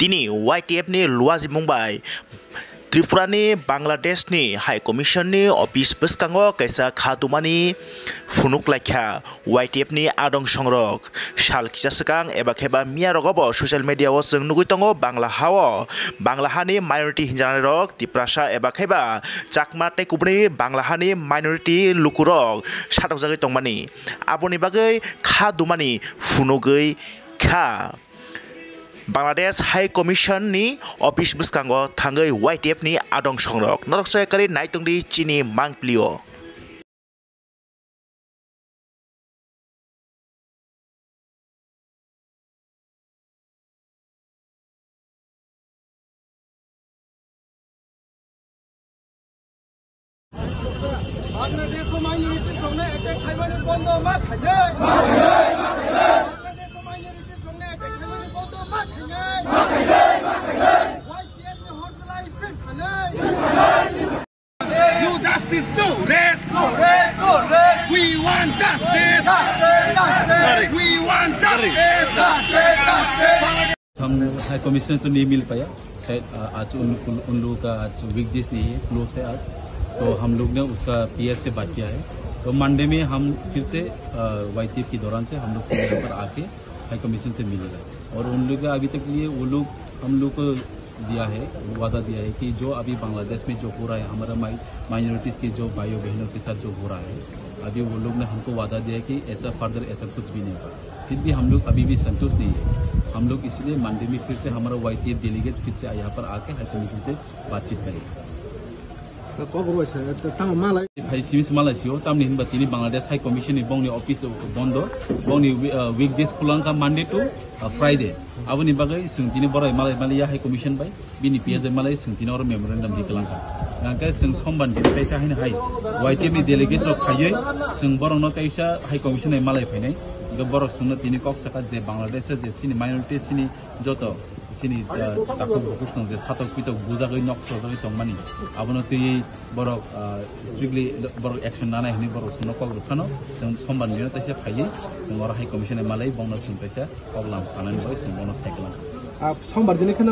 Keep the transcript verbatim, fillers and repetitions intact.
Tini Y T F ni luajimung bai Tripura ni Bangladesh ni High Commission ni office bwskango kaisa kha tumani phunuk laikha Y T F ni adong songrok. Sal kisa swkang eba khe ba miya rogo bo social media o chwng nugwi tongo Bangla ha o Bangla hani minority hinjanai rok Tiprasa eba khe ba Chakma tei kubuni Bangla hani minority lukurok satokjagwi tongmani. Aboni bagwi kha dumani phunugwi kha. Bangladesh High Commission ni office bwskango thangwi Y T F ni adong songrok norok soyakari naitongdi chini mangpli o. Bangladesh o minority songna attack khaimani bondo ma khainai. Bangladesh o minority songna attack khaimani bondo ma khainai. Y T F ni horjlai sir sanai. No justice, no rest. No rest, no rest. We want justice. Justice, justice. We want justice. Justice, justice. हम high commissioner तो नहीं मिल पाया, शायद, अ, आज उन, उन, उन लोगों का आज वीकडेज नहीं है, क्लोज है आज, तो हम लोग ने उसका पीएस से बात किया है। तो मंडे में हम फिर से, अ, वाईटीएफ के दौरान से हम लोग फिर यहाँ पर आके हाई कमीशन से मिलेगा। और उन लोग का अभी तक लिए वो लोग हम लोग को दिया है, वादा दिया है कि जो अभी बांग्लादेश में जो हो रहा है, हमारा माइ-, माइनॉरिटीज के जो भाइयों बहनों के साथ जो हो रहा है, अभी वो लोग ने हमको वादा दिया है कि ऐसा फर्दर ऐसा कुछ भी नहीं होगा। फिर भी हम लोग अभी भी संतुष्ट नहीं है। हम लोग इसलिए मंडे में फिर से हमारा वाईटीएफ डेलीगेट्स फिर से यहाँ पर आके हाई कमीशन से बातचीत करेंगे। Kok rwbaisa, tamo malai. Phai simi se malai sio, tamni hinba tini Bangladesh High Commission ni bongni office bondo, bongni wi-, uh, weekdays khulangkha Monday to, uh, Friday. Aboni bagwi chwng tini borok malai maliya High Commission bai, bini P S bai malai chwng tini oro memorandum di kwlangkha. Hwnkhe chwng sombar ni tini kaisa haino hai Y T F ni delegates rok phaiwi chwng borokno kaisa High Commission bai malai phainai. Hwnkhe borok chwngno tini kok saka je Bangladesh o je chini minority chini joto chini, uh, takhuk bukhuk chwng je satok pitok bujagwi nok chojagwi tongmani, abono twiwi borok, uh, strictly borok action nanai hwnwi borok chwngno kok rwphano, chwng sombar ni bino taisa phaiwi chwng oro High Commission bai malai bongno chwng taisa kok lam sanani bagwi chwng bono sai kwlangkha. Ah, sombar dini kheno